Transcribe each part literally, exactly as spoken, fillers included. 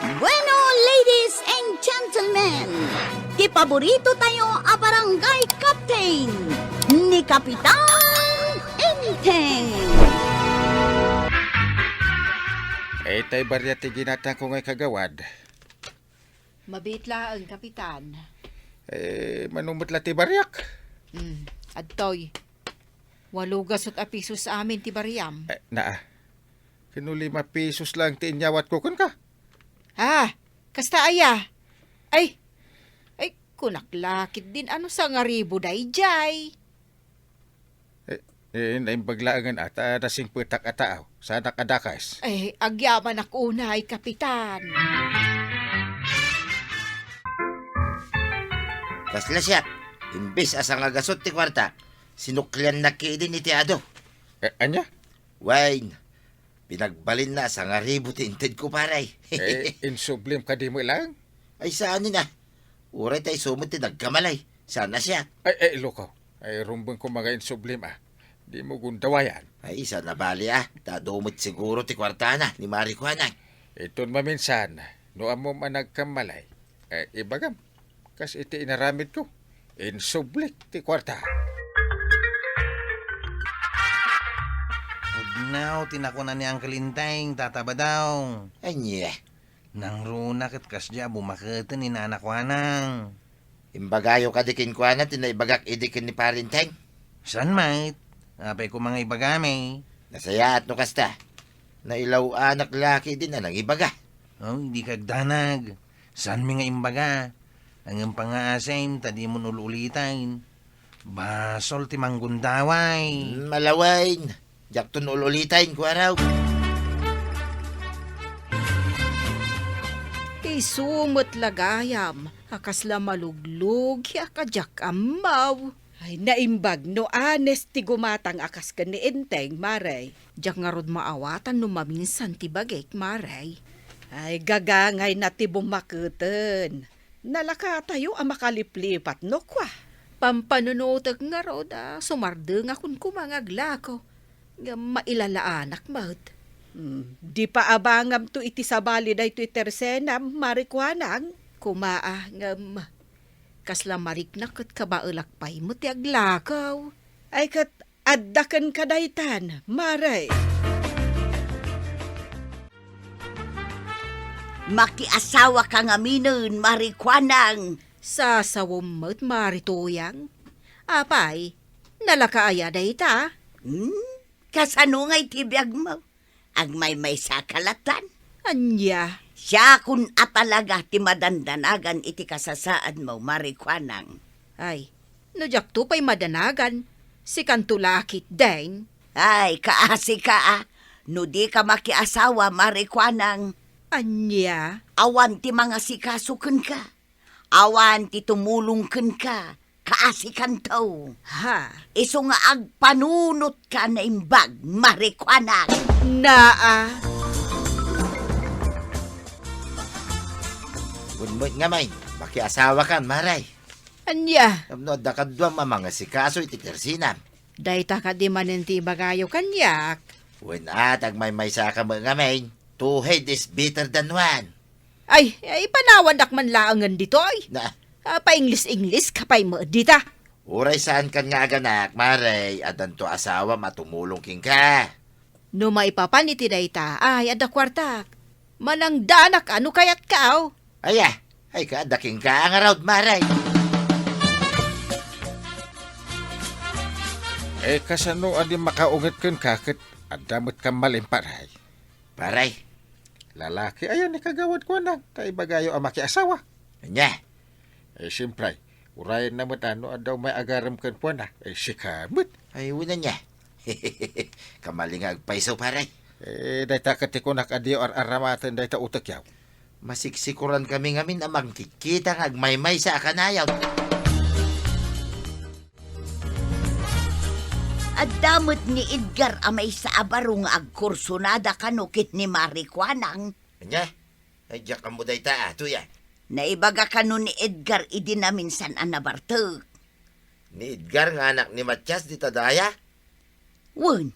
Bueno, ladies and gentlemen, ti paborito tayo a barangay captain, ni Kapitan Enteng. Itay bariak ti ginatangko nga ikagawad. Mabiit laeng, Kapitan. Eh, mano met la ti bariak? Hmm, adtoy. Walo gasut a pisos amin ti bariam. Eh, naa. Ken no lima pisos lang ti inyawatko kenka. Ah, kasta aya? Ay, ay, kunak la ketdin a no sangaribu daydiay. Eh, eh, naimbag laengen a ta nasingpetak a taaw. Saanak a dakes. Eh, agyamanak unay, Kapitan. Kasla siak, imbes a sangagasut ti kuarta, sinukliannak ketdin iti adu. Eh, ania? Wen, pinagbalinna a sangaribu ti intedko, pare. Eh, insublim kadi met laeng? Ay, saanen a. Uray ta isu met ti nagkamalay. Saan a siak? Ay, ay, loko. Ay, rumbeng koma nga insublim a. Dimo gundawayan. Ay, saan a bali a. Ta adu met siguro ti kuartana ni Mari Kuanang. Iton maminsan, no ammom a nagkamalay, eh, ibagam. Kas iti inaramidko, insublik ti kuarta. Pudno ti nakuna ni Uncle Enteng, Tata Badaw. Ania? Nangruna ket kasdiay a bumaketen ni Nana Kuanang. Imbagayo kadi kenkuana ti naibagak idi ken ni Pare Enteng? Saan met? Apay koma nga ibagami? Nasayaat no kasta. Nailaw-anak la ketdin a nangibaga. Oh, dika agdanag. Saanmi nga imbaga. Ngem pangngaasim ta dimon ul-uliten. Basol ti manggundaway. Hmm, malawen. Diakton ul-uliten, kuaraw. Isu met la gayam a kasla maluglugiak a diak ammo. Ay, naimbag no honest ti gumatang a kas ken ni Enteng, Mare. Diak ngarud maawatan no maminsan ti bagik, Mare. Ay, gagangayna ti bumaketen. Nalakatayo a makaliplipat no kua. Pampanunotek ngarud a sumardengakon koma nga aglako. Ngem mailalaanak met. Hmm, di paabangamto iti sabali daytoy tersenam, Mare Kuanang. Koma a, ngem kasla mariknak ket kabaelak pay met ti aglako. Ay, ket adda kenka daytan, Mare. Makiasawaka ngaminen, Mare Kuanang. Sasawem met, Mare Tuyang. Apay, nalaka aya dayta? Hmm? Kasano ngay ti biagmo? Agmaymaysaka latta? Ania? Siakon a talaga ti madandanagan iti kasasaadmo, Mare Kuanang. Ay, no diakto pay madanagan, sikanto la ketdin. Ay, kaasika a, no dika makiasawa, Mare Kuanang. Ania? Awan ti mangasikaso kenka. Awan ti tumulong kenka, kaasikanto. Ha? Isu nga agpanunotka naimbag, Mare Kuanang. Naa. Wen met ngamin, makiasawakan, Mare. Ania? Tapno adda kaduam a mangasikaso iti tersenam. Dayta kadi manen ti ibagayo kaniak? Wen a, ta agmaymaysaka met ngamin. Two head is better than one. Ay, ay, ipanawandak man laengen ditoy. Na. Ah, pa-Ingles-Ingleska pay met dita. Uray saankan nga aganak, Mare, addanto asawam a tumulong kenka. No maipapan iti dayta, ay, adda kuartak. Manangdanak a no kayatka, aw. Aya, ay, kaadda kenka a ngarud, Mare. Eh, kasano a di makaunget kenka ket adda met kammalin, Pare? Pare. Lalaki aya ni Kagawad Kuanang, ta ibagayo a makiasawa. Ania? Eh, siyempre, urayenna met a no adda umay agarem kenkuana, eh, sika met. Ay, wen ania. Kamali nga agpayso, pare. Eh, dayta ket ti kunak a diyo ar-aramaten dayta utekyo. Masiksikuran kami ngamin a mangkitkita nga agmaymaysa a kanayon. Adda met ni Edgar a maysa a baro nga agkursunada kano ket ni Mare Kuanang. Ania? Ay, diak ammo dayta, a, Tuya. Naibaga kano ni Edgar idi naminsan a nabartek. Ni Edgar nga anak ni Matias dita daya? Wen.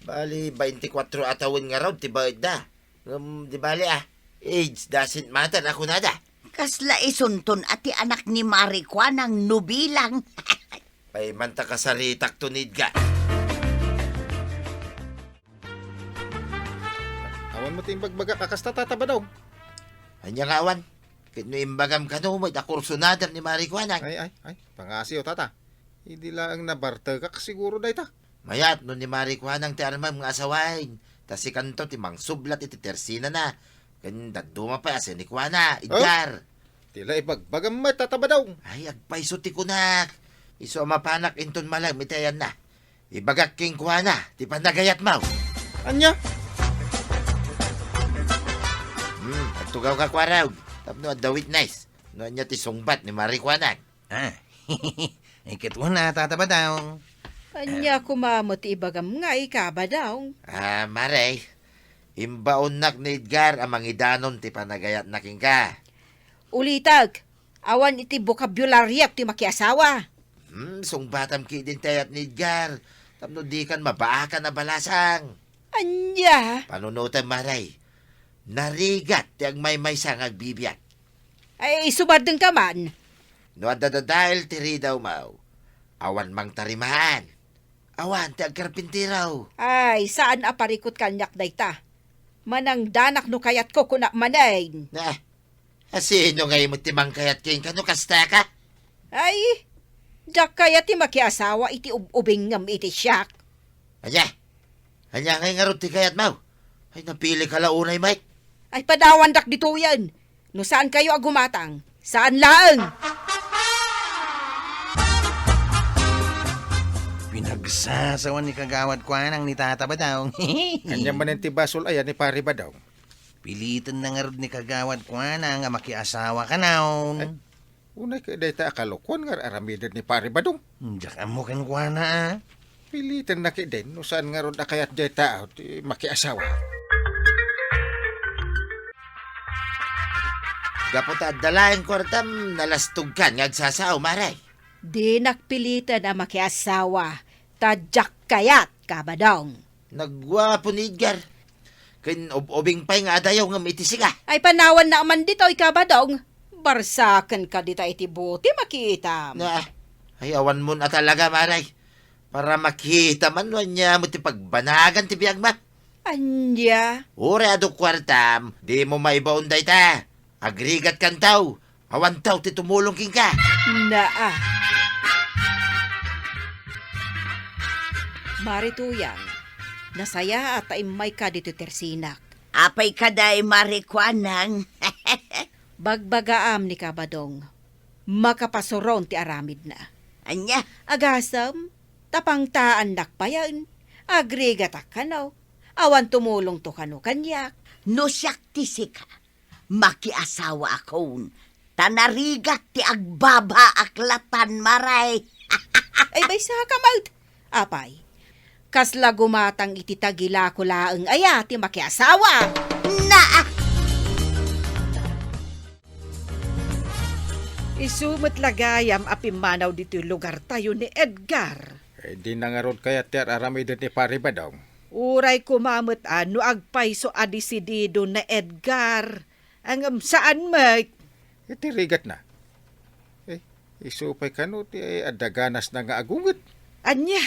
Bali, baintikwatro a tawen ngarud ti baedda. Ngem, di bali, a. Age doesn't matter a kunada. Kasla isunton a ti anak ni Mari Kuanang no bilang. Paimanta kasaritakto ni Edgar. Awan met ti imbagbagak a kasta, Tata Badong. Ania nga awan? Ket no imbagam kano met a kursunadam ni Mari Kuanang. Ay, ay, ay, pangasiyo, Tata. Idi laeng nabartekak siguro dayta. Mayat no ni Mari Kuanang ti armem nga asawaen, ta sikanto ti mangsublat iti tersinana, ken dadduma pay a sini kuana, Edgar. Ti la ibagbagam met, Tata Badong. Ay, agpayso ti kunak. Isu a mapanak inton malem iti ayanna. Ibagak kenkuana ti panagayatmo. Ania? Hmm, agtugawka, Kuarog, tapno adda witness no ania ti sungbat ni Mari Kuanang. Ah, ket una, Tata Badong. Ania koma met ti ibagam nga ika, Badong? Ah, Mari, imbaonnak ni Edgar a mangidanon ti panagayatna kenka. Ulitek, awan iti bokabularyo ti makiasawa. Hmm, sungbatam ketdin ti ayat ni Edgar, tapno dikan mabaakan a balasang. Ania? Panunotem, Mari. Narigat ti agmaymaysa nga agbibiag. Ay, isu bardenka man. No adda dadael ti ridawmo, awan mangtarimaan. Awan ti agkarpintero. Ay, saan a parikut kaniak dayta. Manangdanak no kayatko, kunak manen. Ah, asino ngay met ti mangkayat kenka no kasta ka? Ay, diak kayat ti makiasawa iti ub-ubingngem iti siak. Ania? Ania ngay ngarud ti kayatmo? Ay, napilika la unay, Mike. Ay, padawandak ditoyen. No saankayo a gumatang, saan laeng. Pinagsasawan ni Kagawad Kuanang ni Tata Badong. Ania manen ti basol aya ni Pari Badong? Pilitenna ngarud ni Kagawad Kuanang a makiasawa kano. Ay, unay ket dayta a kalokuan nga ar-aramiden ni Pari Badong. Diak ammo kenkuana, a. Pilitenna ketdin no saan ngarud a kayat dayta ti makiasawa. Gapu ta adda laeng kuartam, nalastogkan nga agsasao, Mari. Dinak piliten a makiasawa, ta diak kayat, Kabadong. Nagguapo ni Edgar. Ken ub-ubing pay nga adayo ngem iti sika. Ay, panawannak man ditoy, Kabadong. Barsakenka dita iti buti makitam. Na, ay, awanmon a talaga, Mari. Para makitam no ania met ti pagbanagan ti biagmo. Ania? Uray adu kuartam, dimo maibaon dayta. Agrigatkanto. Awanto ti tumulong kenka. Naa. Mari Tuyang, nasayaat ta immayka ditoy tersinak. Apay kadi, Mari Kuanang? Bagbagaam ni Kabadong, makapasuron ti aramidna. Ania? Agasem, ta pangtaannak payen, agrigatak kano, awan tumulongto kano kaniak. No siak ti sika, makiasawaakon, ta narigat ti agbabaak latta, Mari. Ay, baysaka met. Apay, kasla gumatang iti tagilako laeng aya ti makiasawa? Naa! Isu met la gayam a pimmanaw ditoy lugartayo ni Edgar. Eh, dina ngarud kayat ti ar-aramiden ni Pari Badong. Uray koma met a no agpayso a desidido ni Edgar. Ngem saan met. Iti rigatna. Eh, isu pay kano ti adda ganasna nga agunget. Ania?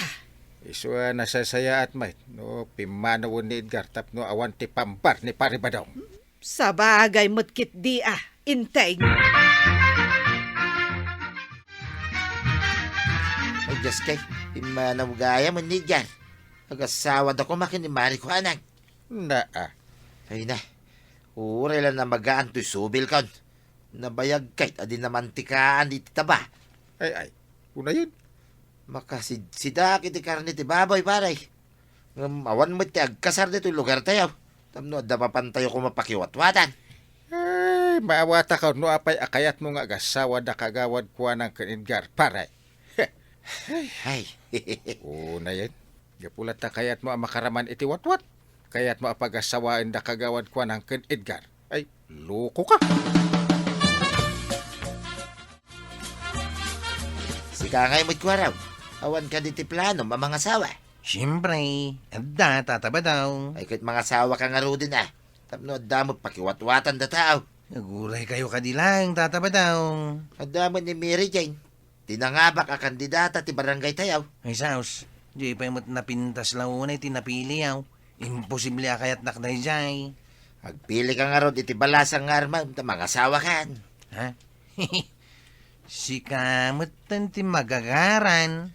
Isu a nasasayaat met no pimmanawen ni Edgar tapno awan ti pambar ni Pari Badong. Sabagay met ketdi a, Enteng. Ay, Diyos kay, pimmanaw gayam ni Edgar. Agasawada koma ken ni Mari Kuanang. Naa. Ay na, uray la namagaan toy subilkon. Nabayag ket a di namantikaan iti taba. Ay, ay. Unayen. Makasidsidak iti karne ti baboy, pare. Ngem awan met ti agkasar ditoy lugartayo. Tapno adda mapantayo koma pakiwatwatan. Ay, maawatakon no apay a kayatmo nga agasawada Kagawad Kuanang ken Edgar, pare. Ay. Unayen. Gapu la ta kayatmo a makaraman iti watwat. Kayatmo a pagasawaenda Kagawad Kuanang ken Edgar. Ay, loko ka. Sika ngay met, Kuarog. Awan kadi ti planom a mangasawa? Siempre, adda, Tata Badong. Ay, ket mangasawa ka ngaruden a. Tapno adda met pakiwatwatan da tao. Aguray kayo kadi laeng, Tata Badong. Adda met ni Mary Jane, ti nangabak a kandidata ti barangay tayo. Ay, saos, di pay met napintas la unay ti napili, aw. Imposible a kayatnak dayjay. Agpili ka ngarud iti balasang nga armem ta mangasawakan. Ha? Sika metten ti magagaran.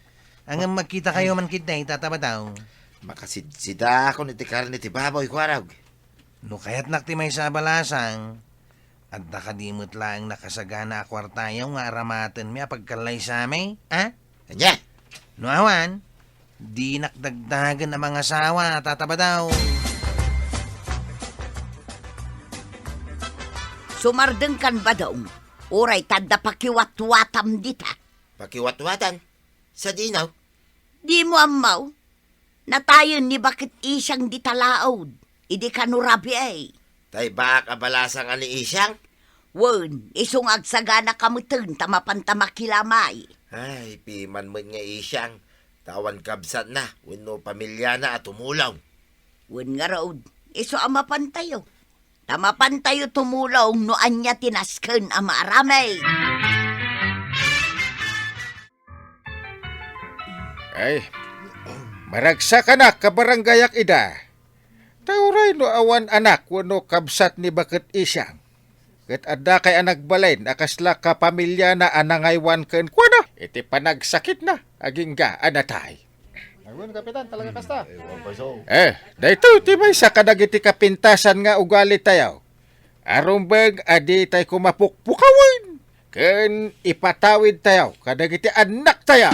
Ngem makita kayo man ketdi, Tata Badong. Makasidsidakon iti karne ti baboy, Kuarog. No kayatnak ti maysa a balasang, adda kadi met laeng nakasagana a kuartayo nga aramatenmi a pagkallaysami, a? Ania? No awan, dinak dagdagen a mangasawa, Tata Badong. Sumardengkan, Badong. Uray ta adda pakiwatwatam dita. Pakiwatwatan? Sadino? Dimo ammo? Natayen ni Baket Isang dita laod, idi kano rabii. Tay baak a balasang a ni Isang? Wen, isu nga agsaganaka metten ta mapanta makilamay. Ay, piman met nga Isang, ta awan kabsatna wenno pamiliana a tumulong. Wen ngarud, isu a mapantayo. Ta mapantayo tumulong no ania ti nasken a maaramid. Ay, maragsakanak, kabaranggayak ida. Ta uray no awan anak wenno kabsat ni Baket Isang, ket adda kay a nagbalin a kasla kapamiliana a nangaywan kenkuana iti panagsakitna, agingga a natay. Ay, wen, Kapitan, talaga kasta. Eh, daytoy ti maysa kadagiti kapintasan nga ugali tayo. Arumbeng a ditay koma pukpukawen ken ipatawid tayo kadagiti annak tayo.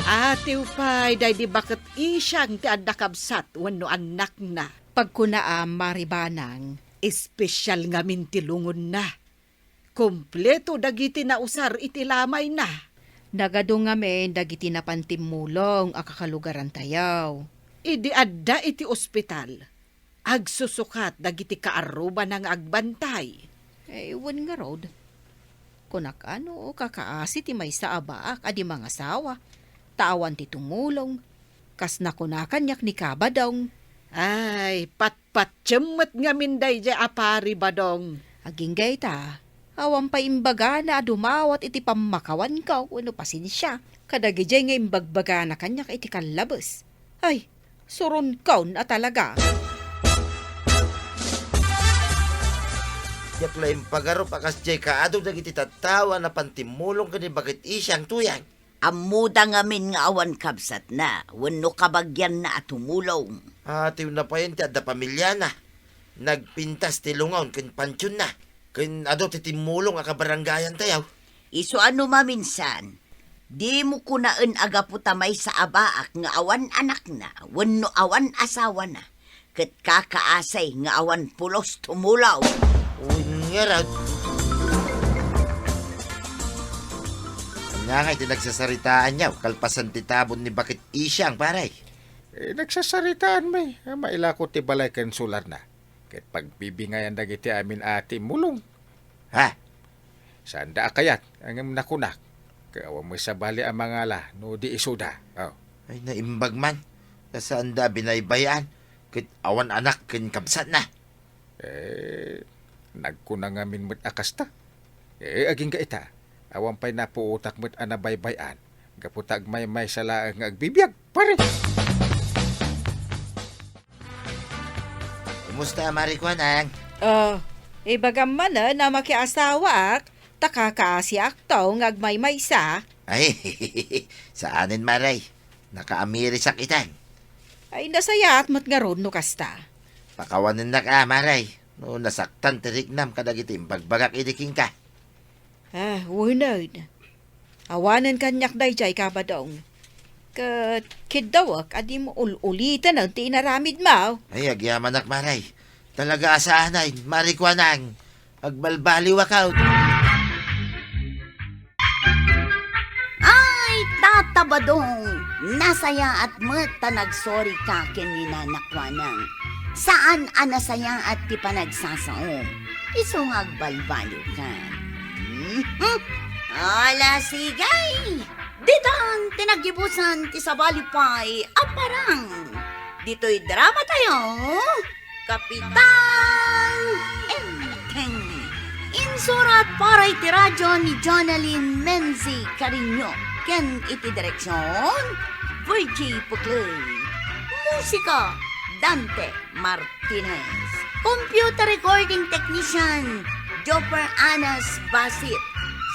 Atiw pay daydi Baket Isang ti adda kabsat wenno annakna. Pagkunaam, Mari Banang, espesyal ngamin ti lungonna. Kompleto dagiti nausar iti lamayna. Nagadu ngamin dagiti napan timmulong a kakalugarantayo. Idi adda iti ospital, agsusukat dagiti kaarrubana nga agbantay. Eh, wen ngarud, kunak a no kakaasi ti maysa a baak a di mangasawa, ta awan ti tumulong, kas nakuna kaniak ni Kabadong. Ay, patpatiem met ngamin daydiay a Pari Badong. Agingga ita, awan pay imbagana a dumawat iti pammakawanko wenno pasensia kadagidiay nga imbagbagana kaniak iti kallabes. Ay, suronkon a talaga. Diak la impagarup a kasdiay kaadu dagiti tattao a napan timmulong ken ni Baket Isang tuyang. Ammoda ngamin nga awan kabsatna wenno kabagianna a tumulong. Atiwna payen ti adda pamiliana. Nagpintas ti lungon ken pantionna, ken adu ti timmulong a kabaranggayantayo. Isu a no maminsan, dimo kunaen a gapu ta maysa a baak nga awan anakna wenno awan asawana, ket kakaasi nga awan pulos tumulong. Wen ngarud. Ania ngay ti nagsasaritaanyo kalpasan ti tabon ni Baket Isang, pare? Eh, nagsasaritaan met, a mailako ti balay ken solarna. Ket pagbibingayan dagiti amin a timmulong. Ha? Saanda a kayat, ngem nakunak, ket awan met sabali a mangala no di isuda. Oh. Ay, naimbag man. Ta saanda a binaybay-an, ket awan anak ken kabsatna. Eh, nagkuna ngamin met a kasta. Eh, agingga ita, awan pay napuotak met a nabaybay-an, gapu ta agmaymaysa laeng nga agbibiag, pare. Kumusta, Mari Kuanang? Oh, ibagam manen a makiasawaak, ta kakaasiakto nga agmaymaysa. Ay, saanen, Mare. Nakaamirisak itan. Ay, nasayaat met ngarud no kasta. Pakawanennak a, Mare, no nasaktan ti riknam kadagiti imbagbagak idi kenka. Ah, wen. Awanen kaniak daydiay, Kabadong. Ket kiddawek a dimo ul-ulitenen ti inaramidmo. Ay, agyamanak, Mare. Talaga a saanen, Mari Kuanang. Agbalbaliwak. Ay, Tata Badong, nasayaat met ta nagsorika ken ni Nana Kuanang. Saan a nasayaat ti panagsasaom. Isu nga agbalbaliwka. Mhm. Ala, sige! Ditan ti naggibusan ti sabali pay a parang. Ditoy drama tayo, Kapitan Enteng. Insurat para iti radyo ni Jonalyn Menzi Cariño ken iti direksyon, Virgie Puclay. Musika, Dante Martinez. Computer recording technician, Jopper Anas Basit.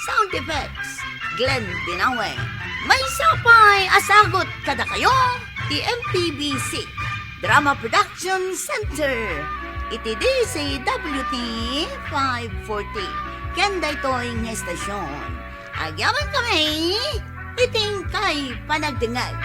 Sound effects, Glenn Binawe. Maysa pay a sagut kadakayo ti M P B C Drama Production Center iti D Z W T five forty. Ken daytoy nga estasyon, agyaman kami iti inkay panagdengngeg.